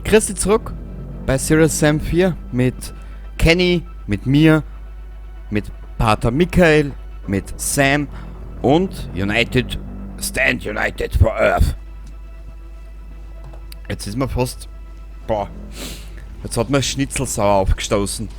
Grüß dich zurück bei Serious Sam 4 mit Kenny, mit mir, mit Pater Michael, mit Sam und United Stand United for Earth. Jetzt ist mir fast... Boah. Jetzt hat mir Schnitzel sauer aufgestoßen.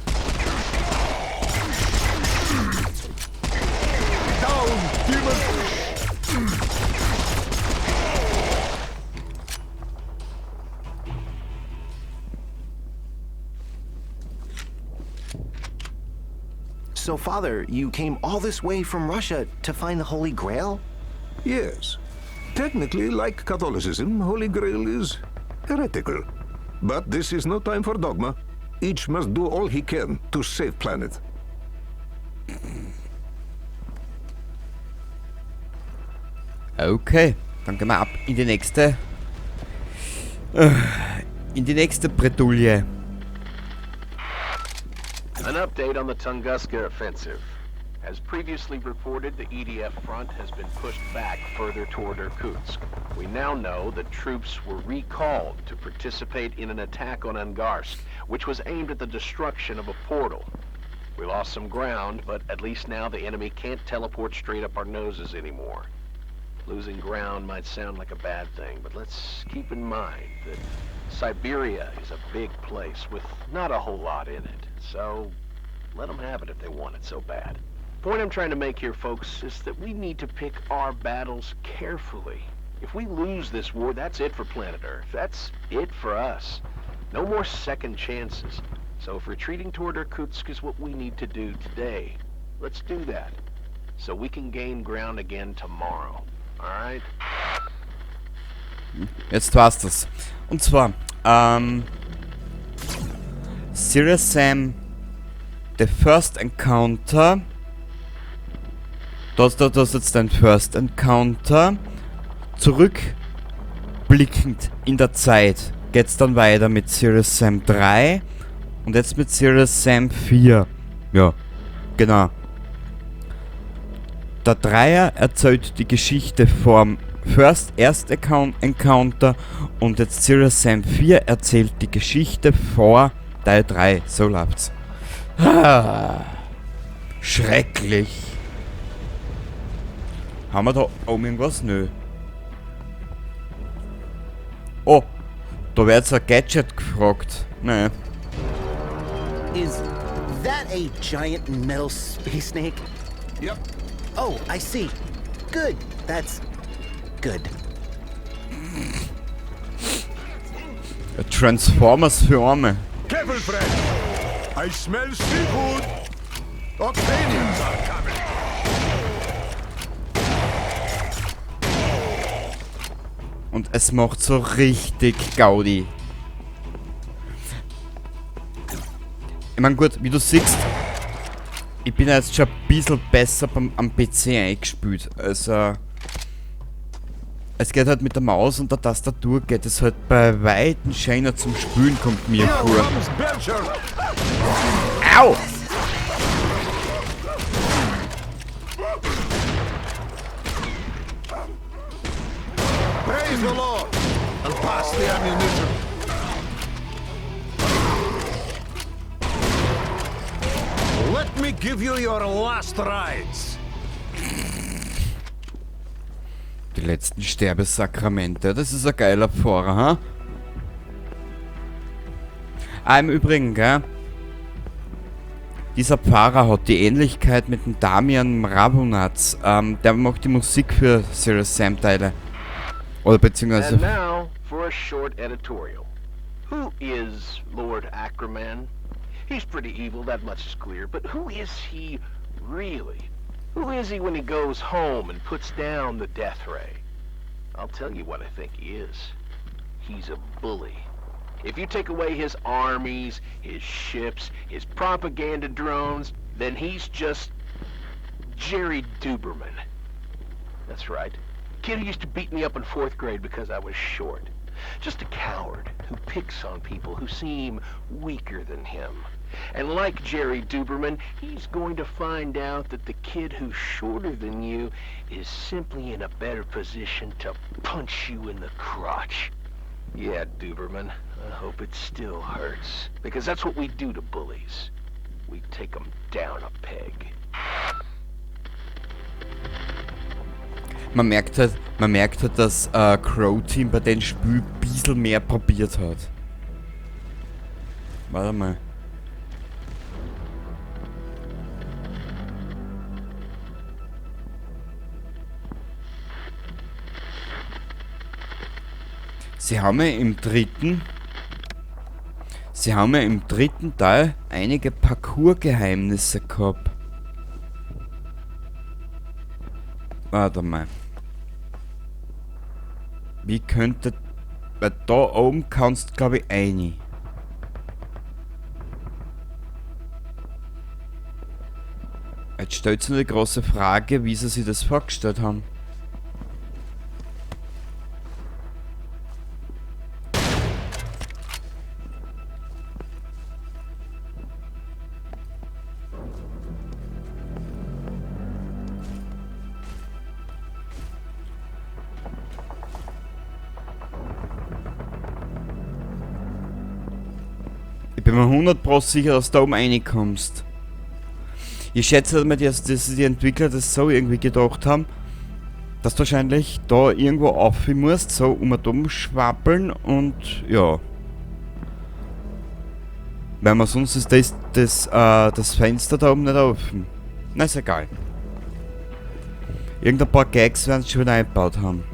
So, Father, you came all this way from Russia to find the Holy Grail? Yes. Technically, like Catholicism, Holy Grail is heretical. But this is no time for dogma. Each must do all he can to save planet. Okay, dann gehen wir ab in die nächste... In die nächste Bredouille. An update on the Tunguska offensive. As previously reported, the EDF front has been pushed back further toward Irkutsk. We now know that troops were recalled to participate in an attack on Angarsk, which was aimed at the destruction of a portal. We lost some ground, but at least now the enemy can't teleport straight up our noses anymore. Losing ground might sound like a bad thing, but let's keep in mind that Siberia is a big place with not a whole lot in it, so let them have it if they want it so bad. Point I'm trying to make here, folks, is that we need to pick our battles carefully. If we lose this war, that's it for planet Earth. That's it for us. No more second chances. So if retreating toward Irkutsk is what we need to do today, let's do that. So we can gain ground again tomorrow. All right? Jetzt war's das. Und zwar, Serious Sam, The First Encounter. Das ist jetzt dein First Encounter. Zurückblickend in der Zeit geht's dann weiter mit Serious Sam 3 und jetzt mit Serious Sam 4. Ja, genau. Der Dreier erzählt die Geschichte vom Erst Encounter und jetzt Serious Sam 4 erzählt die Geschichte vor Teil 3. So läuft's. Ah, schrecklich. Haben wir da oben irgendwas? Nö. Oh, da wird jetzt ein Gadget gefragt. Nee. Is that a giant metal space snake? Yep. Oh, I see. Good. That's good. Transformers für Arme. Careful, friend! I smell seafood! Octanians are coming! Und es macht so richtig Gaudi. Ich mein, gut, wie du siehst, ich bin ja jetzt schon ein bisschen besser am PC eingespielt. Also, es geht halt mit der Maus und der Tastatur geht es halt bei weitem schöner zum Spülen, kommt mir vor. Au! Praise the Lord and pass the ammunition. Let me give you your last rites. Die letzten Sterbesakramente, das ist ein geiler Pfarrer, ha? Ah, im Übrigen, gell? Dieser Pfarrer hat die Ähnlichkeit mit dem Damian Mravunac. Der macht die Musik für Serious Sam Teile. Oder beziehungsweise... And now for a short editorial. Who is Lord Ackerman? He's pretty evil, that much is clear, but who is he really? Who is he when he goes home and puts down the death ray? I'll tell you what I think he is. He's a bully. If you take away his armies, his ships, his propaganda drones, then he's just Jerry Duberman. That's right. Kid who used to beat me up in 4th grade because I was short. Just a coward who picks on people who seem weaker than him. And like Jerry Duberman, he's going to find out that the kid who's shorter than you is simply in a better position to punch you in the crotch. Yeah, Duberman, I hope it still hurts. Because that's what we do to bullies. We take them down a peg. Man merkt halt, dass Croteam bei dem Spiel ein bisschen mehr probiert hat. Warte mal. Sie haben ja im dritten Teil einige Parcours-Geheimnisse gehabt. Warte mal. Wie könnte... Weil da oben kannst du, glaub ich, rein. Jetzt stellt sich nur die große Frage, wie sie sich das vorgestellt haben. Ich bin mir 100% sicher, dass du da oben reinkommst. Ich schätze mal, dass die Entwickler das so irgendwie gedacht haben, dass du wahrscheinlich da irgendwo auf musst, so um und um schwappeln und ja. Weil man sonst ist das Fenster da oben nicht offen. Na, ist egal. Irgendein paar Gags werden sie schon wieder eingebaut haben.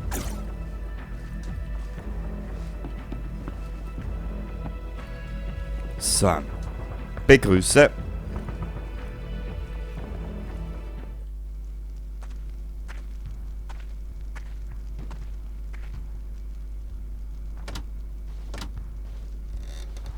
So. Begrüße.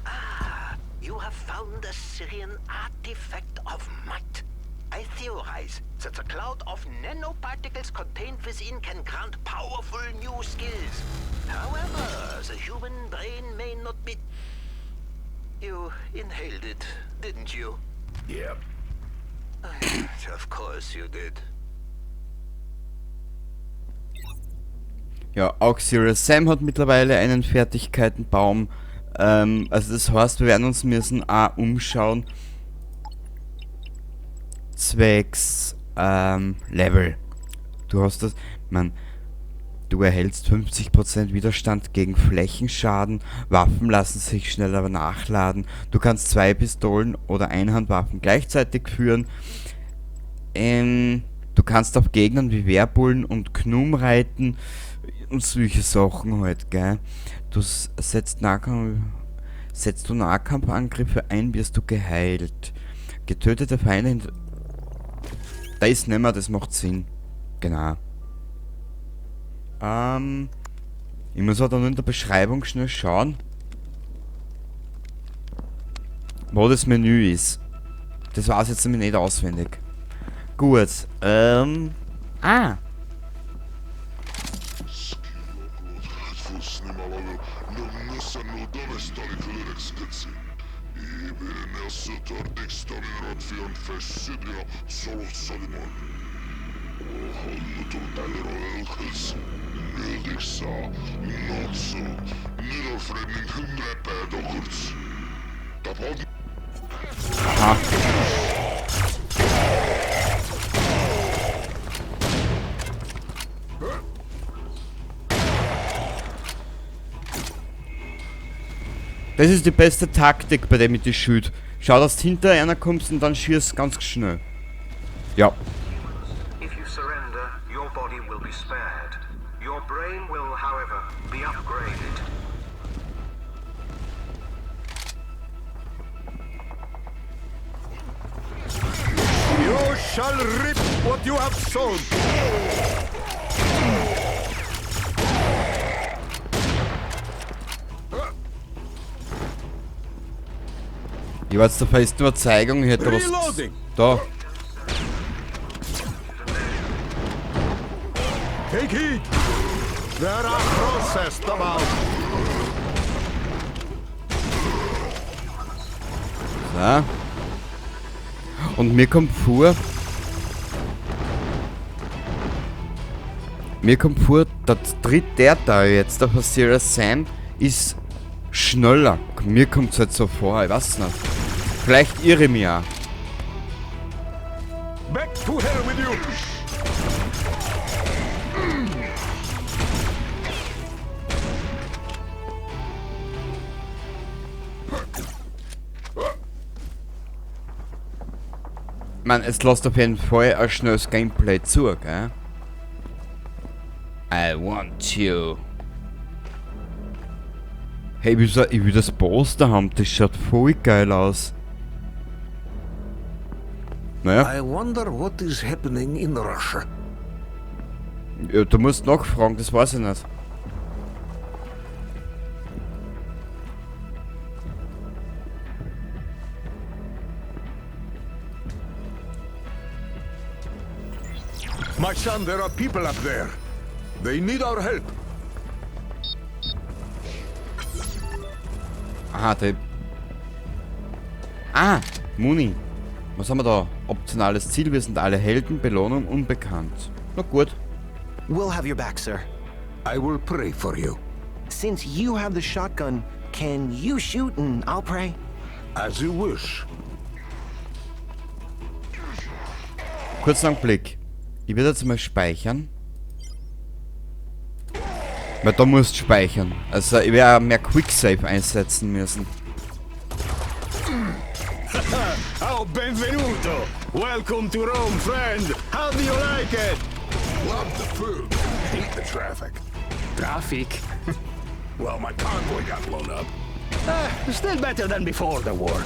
Ah, you have found a Sirian artifact of might. I theorize that the cloud of nanoparticles contained within can grant powerful new skills. However, the human brain may not be... You inhaled it, didn't you? Yep. Of course you did. Ja, auch Serious Sam hat mittlerweile einen Fertigkeitenbaum. Also das heißt, wir werden uns müssen auch umschauen. Zwecks Level. Du hast das, man, du erhältst 50% Widerstand gegen Flächenschaden, Waffen lassen sich schneller nachladen, du kannst 2 Pistolen oder Einhandwaffen gleichzeitig führen. Du kannst auf Gegnern wie Werbullen und Gnum reiten und solche Sachen halt, gell. Du setzt Nahkampf, setzt du Nahkampfangriffe ein, wirst du geheilt. Getötete Feinde da ist nimmer, das macht Sinn. Genau. Ich muss auch dann in der Beschreibung schnell schauen, wo das Menü ist. Das weiß ich jetzt nämlich nicht auswendig. Gut. Ah. Aha. Das ist die beste Taktik, bei der mit die Schüt. Schau, dass du hinter einer kommst und dann schießt ganz schnell. Ja. If you surrender, your body will be spared. Your brain will, however, be upgraded. You shall reap what you have sown. Ich war jetzt der festen Überzeugung, ich hätte was Reloading. Da. Take heed! There are processed about. So. Und mir kommt vor, mir kommt vor, der dritte der Teil jetzt, der von Serious Sam, ist schneller. Mir kommt es halt so vor, ich weiß nicht. Vielleicht irre ich mich auch. Back to hell with you! Ich meine, es lässt auf jeden Fall ein schnelles Gameplay zu, gell? I want you. Hey, ich will das Poster haben, das schaut voll geil aus. Naja. I wonder what is happening in Russia. Ja, du musst nachfragen, das weiß ich nicht. My son, there are people up there. They need our help. Aha, der... Ah, Muni. Was haben wir da? Optionales Ziel, wir sind alle Helden, Belohnung unbekannt. Na gut. We'll have your back, sir. I will pray for you. Since you have the shotgun, can you shoot and I'll pray? As you wish. Kurzen Augenblick. Ich werde jetzt mal speichern. Weil da musst du speichern. Also ich werde mehr Quicksave einsetzen müssen. Oh, benvenuto! Welcome to Rome, friend! How do you like it? Love the food, hate the traffic. Traffic? Well, my convoy got blown up. Still better than before the war.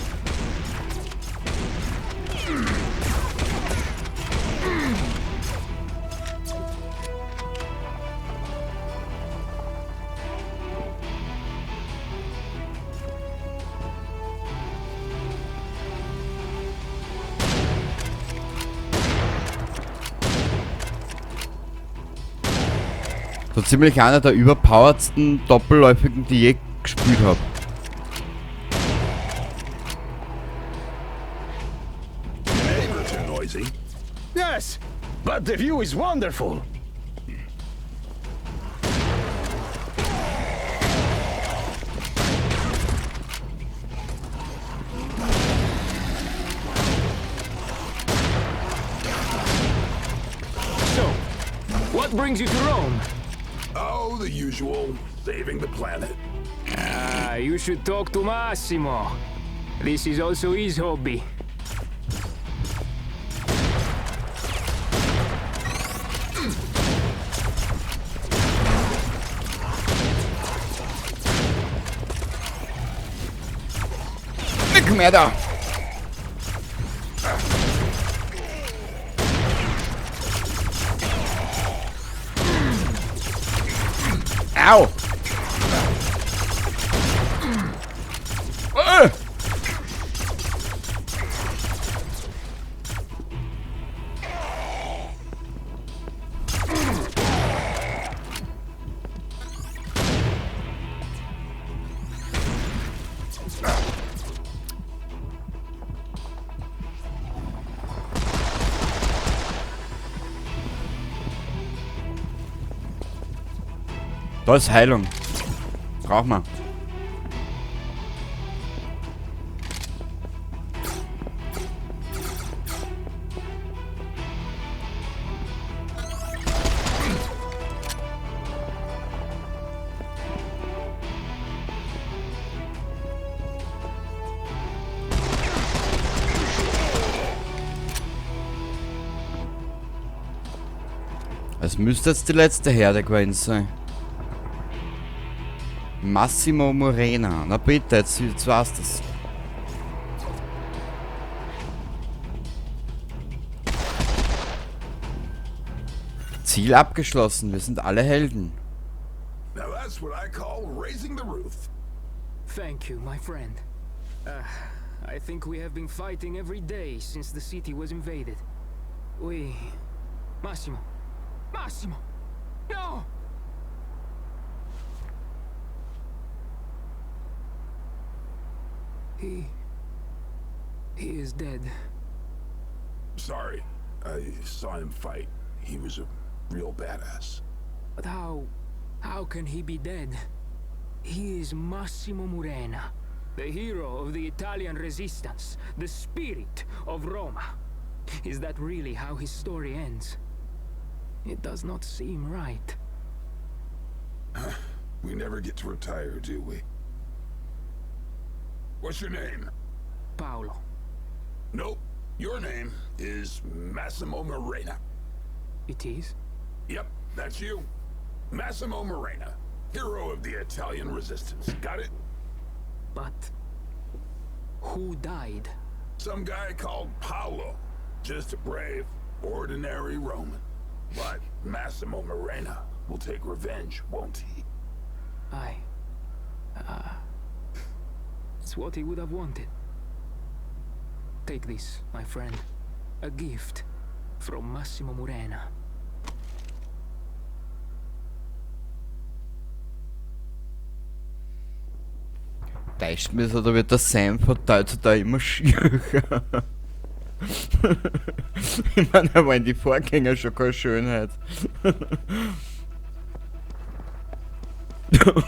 So ziemlich einer der überpoweredsten Doppelläufigen, die ich je gespielt hab. Neighbors are noisy. Yes, but the view is wonderful. So, what brings you to Rome? Oh, the usual. Saving the planet. Ah, you should talk to Massimo. This is also his hobby. Komm her da! Au! Da ist Heilung. Braucht man. Es müsste jetzt die letzte Herde gewesen sein. Massimo Morena. Na bitte, jetzt war's das. Ziel abgeschlossen. Wir sind alle Helden. Now that's what I call raising the roof. Thank you, my friend. I think we have been fighting every day since the city was invaded. We... Massimo! Massimo! No! He is dead. Sorry. I saw him fight. He was a real badass. But how can he be dead? He is Massimo Murena, the hero of the Italian resistance, the spirit of Roma. Is that really how his story ends? It does not seem right. We never get to retire, do we? What's your name? Paolo. Nope. Your name is Massimo Morena. It is? Yep, that's you. Massimo Morena, hero of the Italian resistance. Got it? But who died? Some guy called Paolo. Just a brave, ordinary Roman. But Massimo Morena will take revenge, won't he? I. It's what he would have wanted. Take this, my friend. A gift from Massimo Murena. Täuscht mich oder wird der Sam von Teil zu Teil immer schierer? Ich meine, er war in die Vorgänger schon keine Schönheit.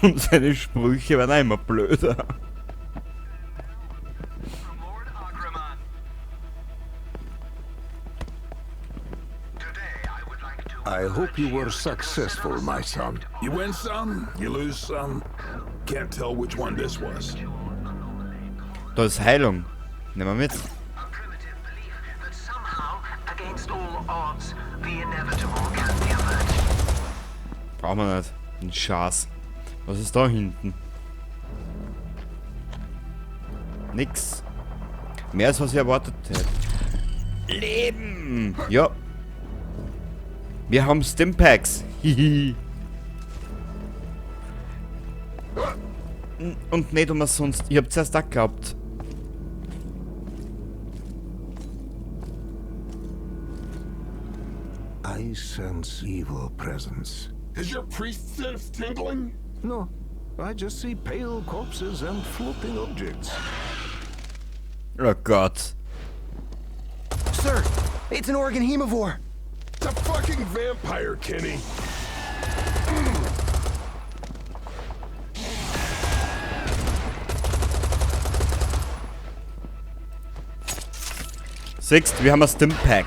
Und seine Sprüche waren auch immer blöder. I hope you were successful, my son. You win some, you lose some. Can't tell which one this was. Da ist Heilung. Nehmen wir mit. Brauchen wir nicht. Ein Schatz. Was ist da hinten? Nix. Mehr als was ich erwartet hätte. Leben! Ja. Wir haben Stimpacks. Hihi. Und nicht umsonst. Ich hab zuerst auch geglaubt. I sense evil presence. Is your priest sense tingling? No, I just see pale corpses and floating objects. Oh Gott. Sir, it's an organ hemovore. It's a fucking vampire, Kenny. Siehst, wir haben ein Stimpack.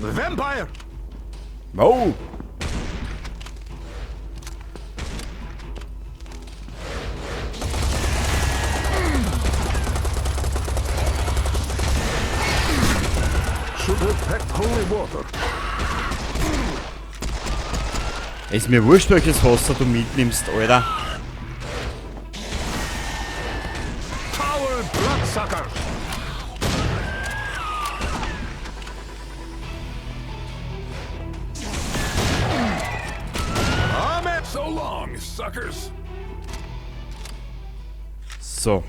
The vampire! Oh! Should have packed holy water. Ist mir wurscht, welches Wasser du mitnimmst, Alter. Foul bloodsuckers! Amen. So long, suckers. So.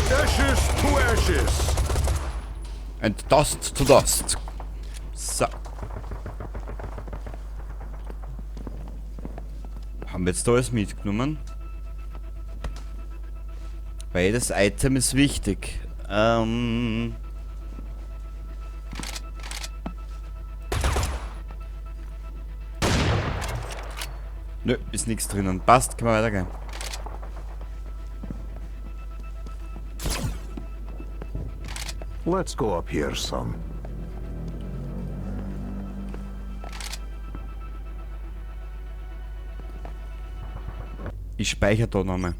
Ashes to ashes! And dust to dust. So. Haben wir jetzt da alles mitgenommen? Weil jedes Item ist wichtig. Nö, ist nichts drinnen. Passt, können wir weitergehen. Let's go up here, son. Ich speichere da nochmal.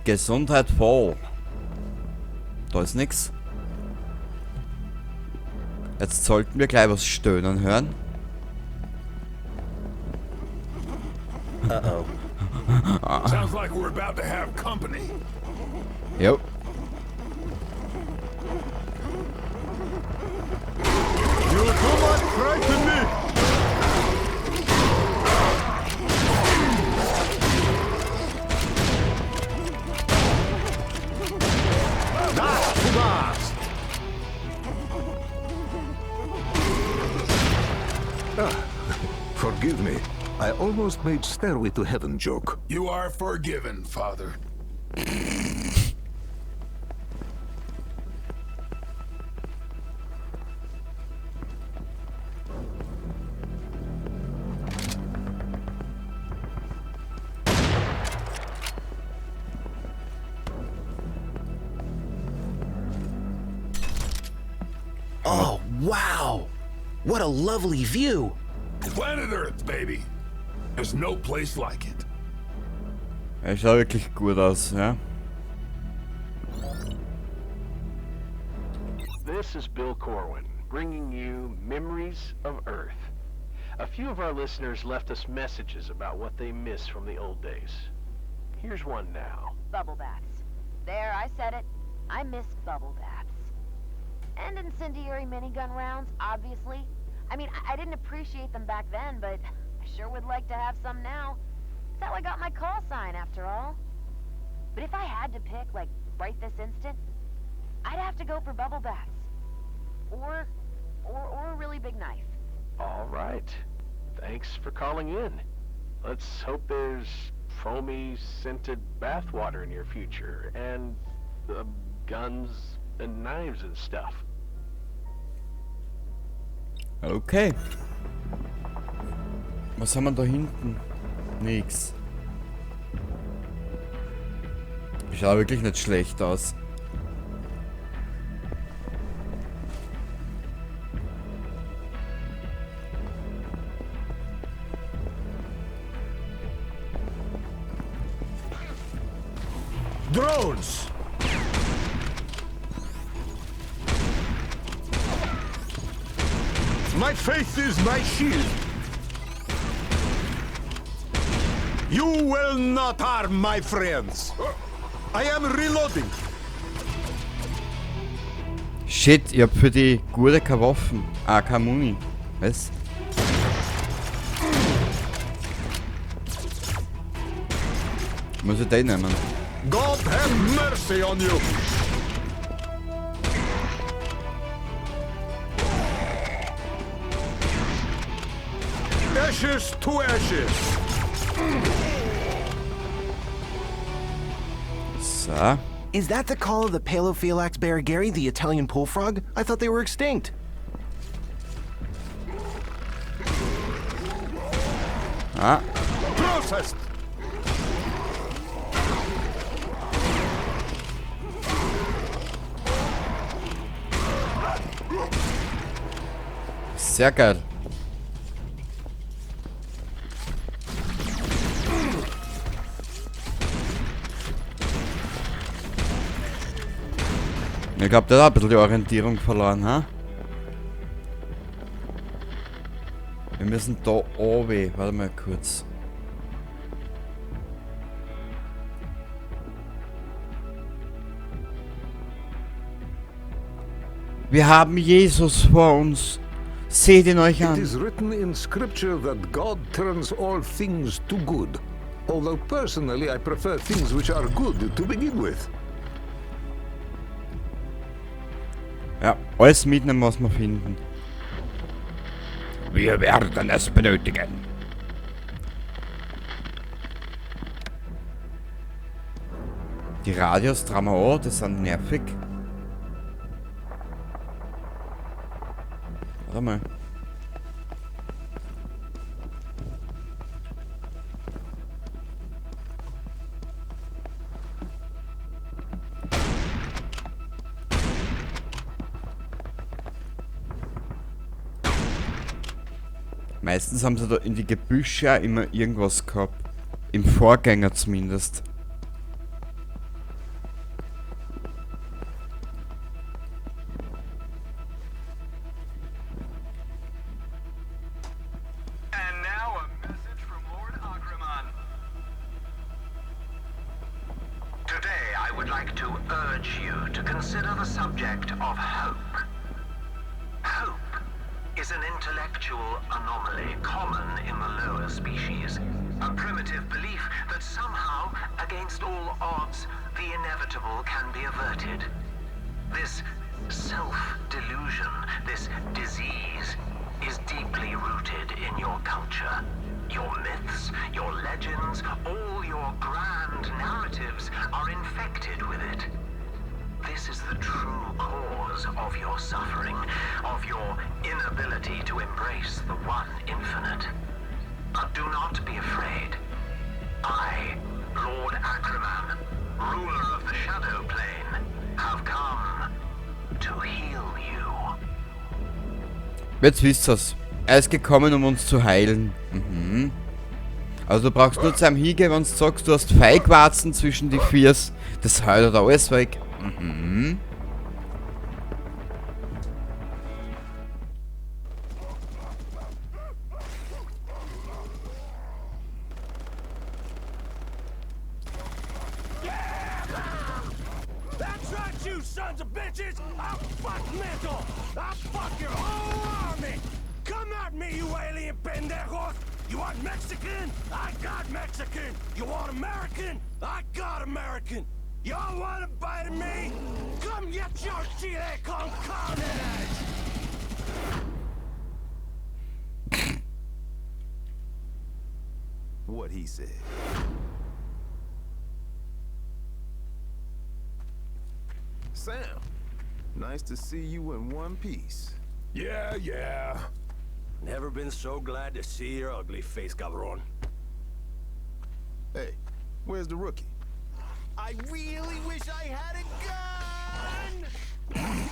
Gesundheit voll. Da ist nix. Jetzt sollten wir gleich was stöhnen hören. Uh-oh. Sounds like we're about to have company. Jo. You do not frighten me! Dust to dust! Ah, forgive me. I almost made Stairway to Heaven joke. You are forgiven, Father. Oh, wow! What a lovely view! Planet Earth, baby. There's no place like it. Er schaut wirklich gut aus, ja. This is Bill Corwin, bringing you Memories of Earth. A few of our listeners left us messages about what they miss from the old days. Here's one now. Bubble baths. There, I said it. I miss bubble baths. And incendiary minigun rounds, obviously. I mean, I didn't appreciate them back then, but I sure would like to have some now. It's how I got my call sign, after all. But if I had to pick, like, right this instant, I'd have to go for bubble baths. Or a really big knife. All right. Thanks for calling in. Let's hope there's foamy, scented bathwater in your future, and guns and knives and stuff. Okay. Was haben wir da hinten? Nix. Schaut wirklich nicht schlecht aus. Drones! My faith is my shield. You will not harm my friends. I am reloading. Shit, ich hab für die gute keine Waffen. Ah, keine Muni. Was? Muss ich den nehmen? God have mercy on you. Ashes to ashes. So. Is that the call of the Pelophylax bergeri, the Italian bullfrog? I thought they were extinct. Ah. Processed. Sehr geil. Ich glaub, der hat ein bisschen die Orientierung verloren, ha? Wir müssen da oben. Warte mal kurz. Wir haben Jesus vor uns. Seht ihn euch It an. is written in scripture that God turns all things to good. Although personally I prefer things which are good to begin with. Ja, alles mitnehmen, was wir finden. Wir werden es benötigen. Die Radios trauen wir an, die sind nervig. Warte mal. Meistens haben sie da in die Gebüsche auch immer irgendwas gehabt. Im Vorgänger zumindest. And now a message from Lord Agriman. Today I would like to urge you to consider the subject of hope. Hope is an intellectual anomaly common in the lower species. A primitive belief that somehow, against all odds, the inevitable can be averted. This self-delusion, this disease, is deeply rooted in your culture. Your myths, your legends, all your grand narratives are infected with it. This is the true cause of your suffering, of your inability to embrace the one infinite. But do not be afraid. I, Lord Ackerman, ruler of the Shadow Plane, have come to heal you. Jetzt wisst ihr's. Er ist gekommen, um uns zu heilen. Mhm. Also du brauchst nur zu einem hingehen, wenn du sagst, du hast Feigwarzen zwischen die Viers. Das heilt er alles weg. Mhm. That's right, you sons of bitches! I'll fuck mental! I'll fuck your whole army! Come at me, you alien pendejos! You want Mexican? I got Mexican! You want American? I got American! Y'all want a bite of me? Come get your chile con carne! What he said. Sam, nice to see you in one piece. Yeah, yeah. Never been so glad to see your ugly face, cabron. Hey, where's the rookie? I really wish I had a gun!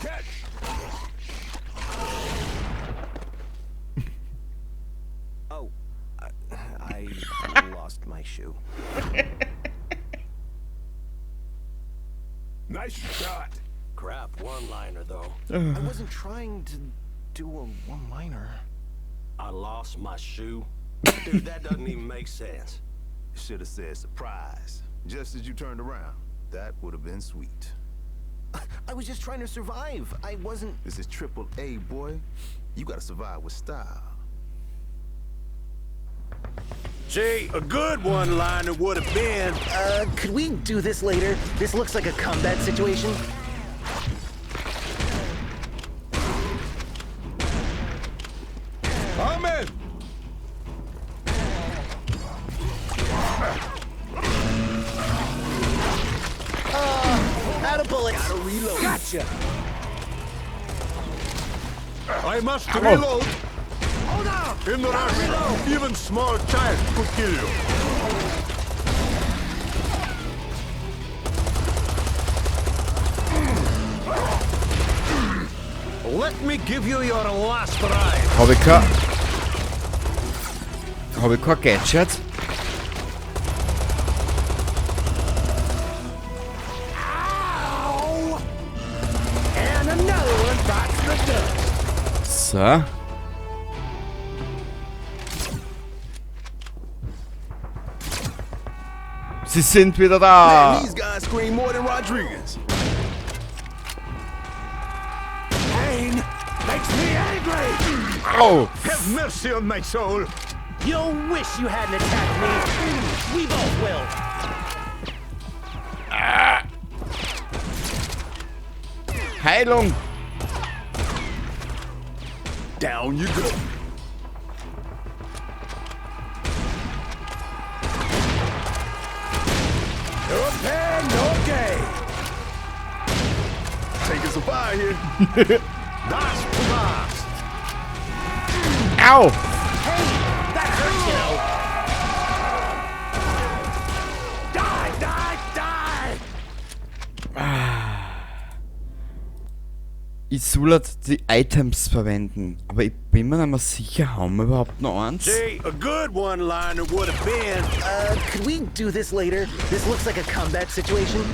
Catch! Oh, I lost my shoe. Nice shot. Crap one-liner, though. I wasn't trying to do a one-liner. I lost my shoe. Dude, that doesn't even make sense. Should have said surprise, just as you turned around. That would have been sweet. I was just trying to survive. I wasn't... This is triple A, boy. You gotta survive with style. See, a good one-liner would have been... Could we do this later? This looks like a combat situation. Amen! Out of bullets. Gotta reload. Gotcha! I must reload! Hold on! In the rush, even small child could kill you. Let me give you your last ride. Hab ich kein Gadget? Ow! And another one bites the dust. So. Sie sind wieder da. Man, these guys scream more than Rodriguez. Pain makes me angry. Au! Have mercy on my soul. You'll wish you hadn't attacked me. We both will. Ah. Heilung. Down you go. No pain, no gain. Taking some fire here. Das Pumas. Au! Hey, that hurts, you know. Die, die, die! Ich soll die Items verwenden, aber ich bin mir nicht mehr sicher, haben wir überhaupt noch eins? See, a good one-liner would have been... Could we do this later? This looks like a combat situation.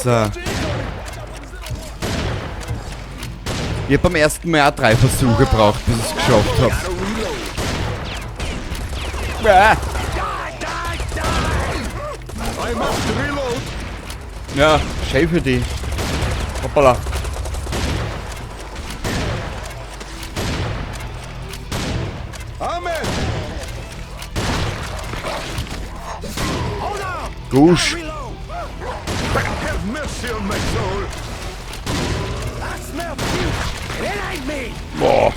So. Ich hab beim ersten Mal auch 3 Versuche gebraucht, bis ich's geschafft hab. Ah. I must reload. Ja, schön für die. Hoppala. Amen. Hold on. Gusch. Have mercy on my soul. I smell puke, and it ain't me. Boah.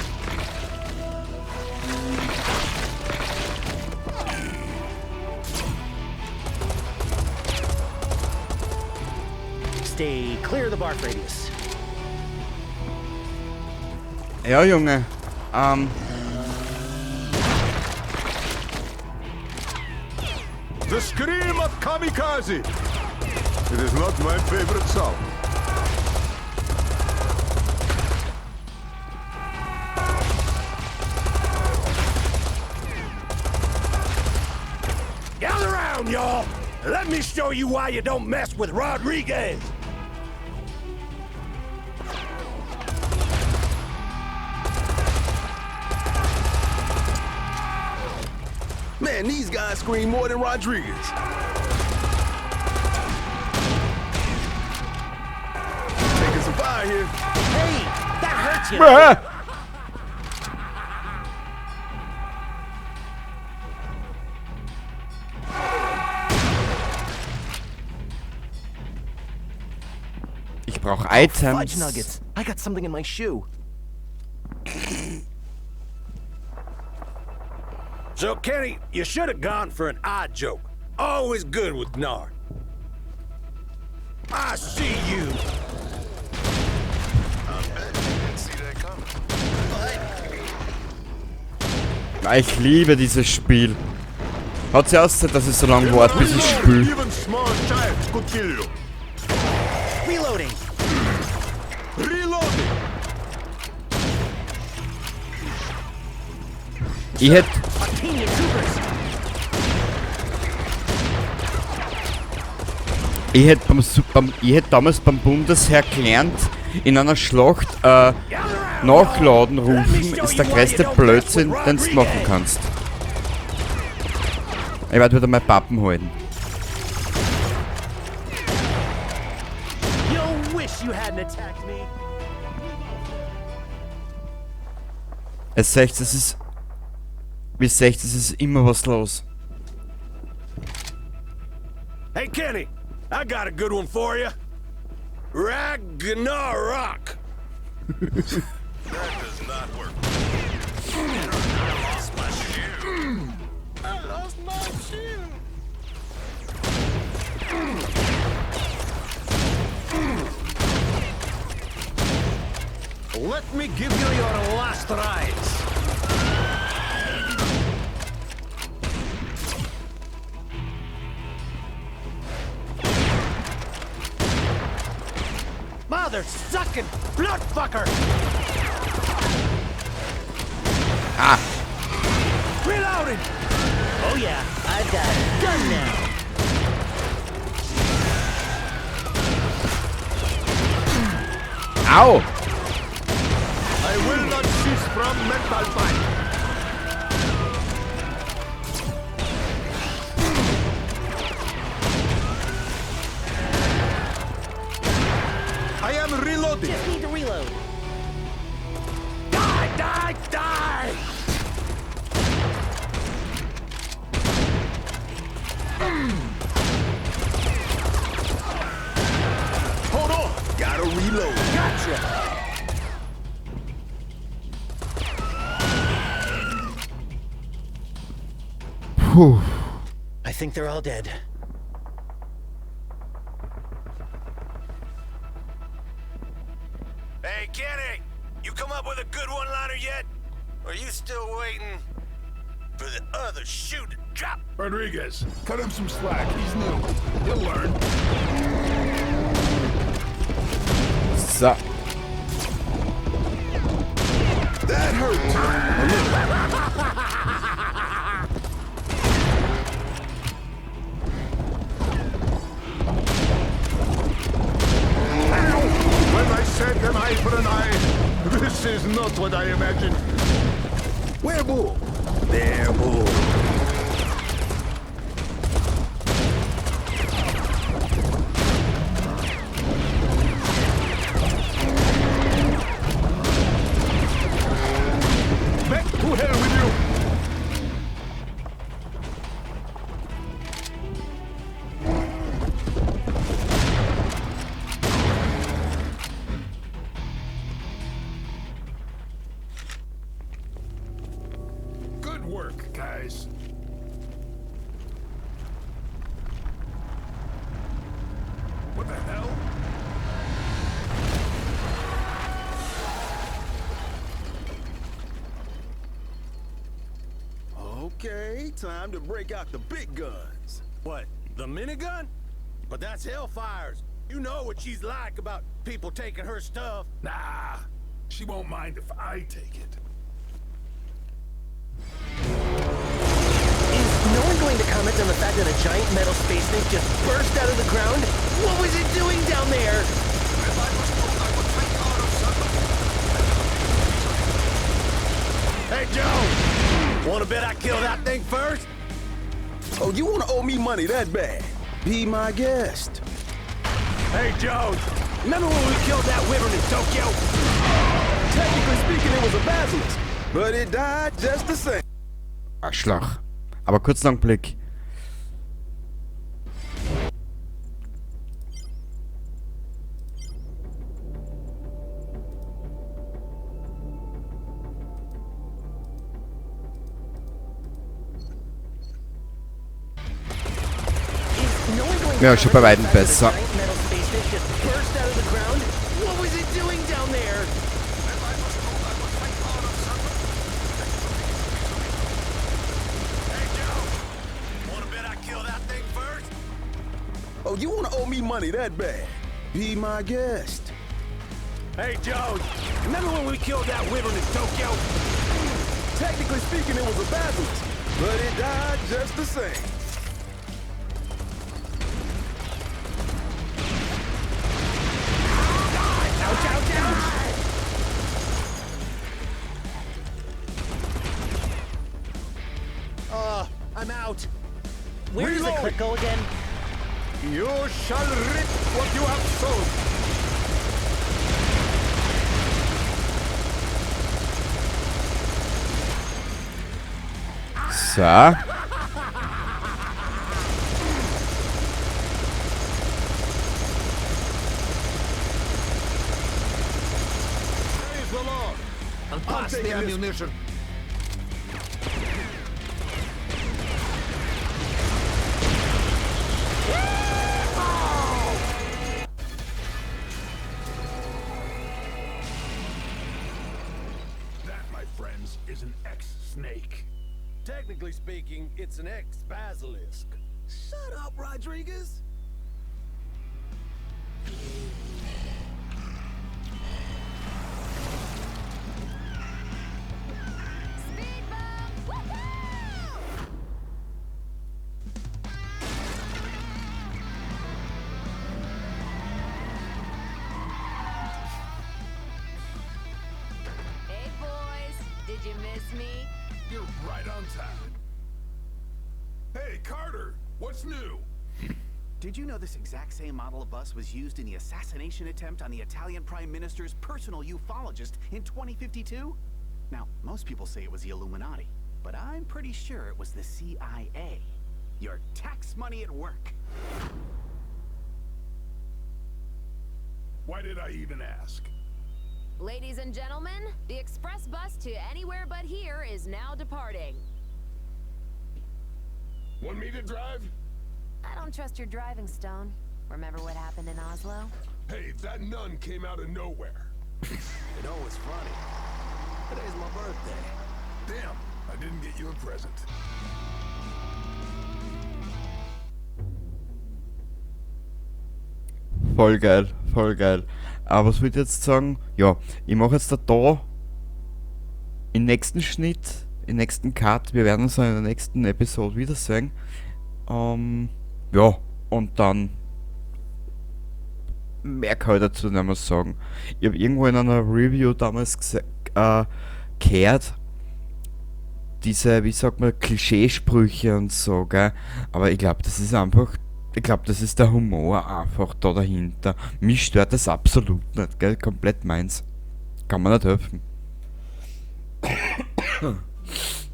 Stay clear of the barf radius. Ja, Junge. The scream of kamikaze. It is not my favorite song. Gather round, y'all. Let me show you why you don't mess with Rodriguez. Man, these guys scream more than Rodriguez. Taking some fire here. Hey, that hurts you. Bäh. Ich brauche Fudge Items. nuggets. I got something in my shoe. So, Kenny, you should have gone for an odd joke. Always good with Nard. I see you. I bet you didn't see that coming. Ich liebe dieses Spiel. Hat sich ausgezahlt, dass ich so lange warte, bis ich spiele. Even small child could kill you. Reloading. Reloading. Ich hätte Artenian troopers. Ich hätte beim, Su- beim, ich hätt damals beim Bundesheer gelernt, in einer Schlacht Nachladen rufen ist der größte Blödsinn, den du machen kannst. Ich werde wieder mal Pappen halten. You'll wish you hadn't attacked me. Es ist, es ist, wie seht, es ist immer was los. Hey, Kenny, I got a good one for you. Ragnarok. That does not work. I lost my shoe. I lost my shoe. Let me give you your last rites. Mother sucking bloodfucker! Ah! Reloading! Oh yeah, I've got a gun now. Au! I will not cease from mental fight. I am reloading. Just need to reload. Die, die, die! Hold on. Gotta reload. Gotcha! Puh. I think they're all dead. Hey, Kenny! You come up with a good one-liner yet? Or are you still waiting for the other shoe to drop? Rodriguez, cut him some slack. He's new. He'll learn. So. That hurt. A little. When I said an eye for an eye, this is not what I imagined. Where bull? There bull. Back to hell with you. time to break out the big guns. What, the minigun? But that's Hellfire's. You know what she's like about people taking her stuff. Nah, she won't mind if I take it. Is no one going to comment on the fact that a giant metal space snake just burst out of the ground? What was it doing down there? Hey, Joe! Wanna bet I kill that thing first? Oh, you wanna owe me money that bad? Be my guest. Hey, Joe! Remember when we killed that wyvern in Tokyo? Technically speaking, it was a basilisk, but it died just the same. Arschloch. Aber kurzen Augenblick. Is no one going to Ja, schon bei comment on weitem the fact that a besser. giant metal space snake just burst out of the ground? What was it doing down there? Hey, Joe! Wanna bet I kill that thing first? Oh, you wanna owe me money that bad? Be my guest. Hey, Joe! Remember when we killed that wyvern in Tokyo? Technically speaking, it was a basilisk, but it died just the same. Ouch, ouch, ouch! I'm out. Where does the click go again? You shall reap what you have sown. So. Praise the Lord. And pass the taking this- ammunition. That, my friends, is an ex-snake. Technically speaking, it's an ex-basilisk. Shut up, Rodriguez. Speed bump! Woohoo! Hey boys, did you miss me? You're right on time. Hey, Carter, what's new? Did you know this exact same model of bus was used in the assassination attempt on the Italian Prime Minister's personal ufologist in 2052? Now, most people say it was the Illuminati, but I'm pretty sure it was the CIA. Your tax money at work. Why did I even ask? Ladies and gentlemen, the express bus to anywhere but here is now departing. Want me to drive? I don't trust your driving, Stone. Remember what happened in Oslo? Hey, that nun came out of nowhere. You know what's funny? Today's my birthday. Damn, I didn't get you a present. Voll geil, voll geil. Aber was wollte ich jetzt sagen? Ja, ich mache jetzt da im nächsten Schnitt, im nächsten Cut. Wir werden uns dann in der nächsten Episode wiedersehen. Ja, und dann mehr kann ich dazu nicht mehr sagen. Ich habe irgendwo in einer Review damals gehört, diese, wie sagt man, Klischeesprüche und so, gell? Aber ich glaube, das ist einfach, ich glaube, das ist der Humor einfach da dahinter. Mich stört das absolut nicht, gell? Komplett meins. Kann man nicht helfen.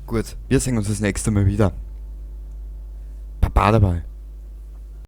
Gut, wir sehen uns das nächste Mal wieder. Baba dabei.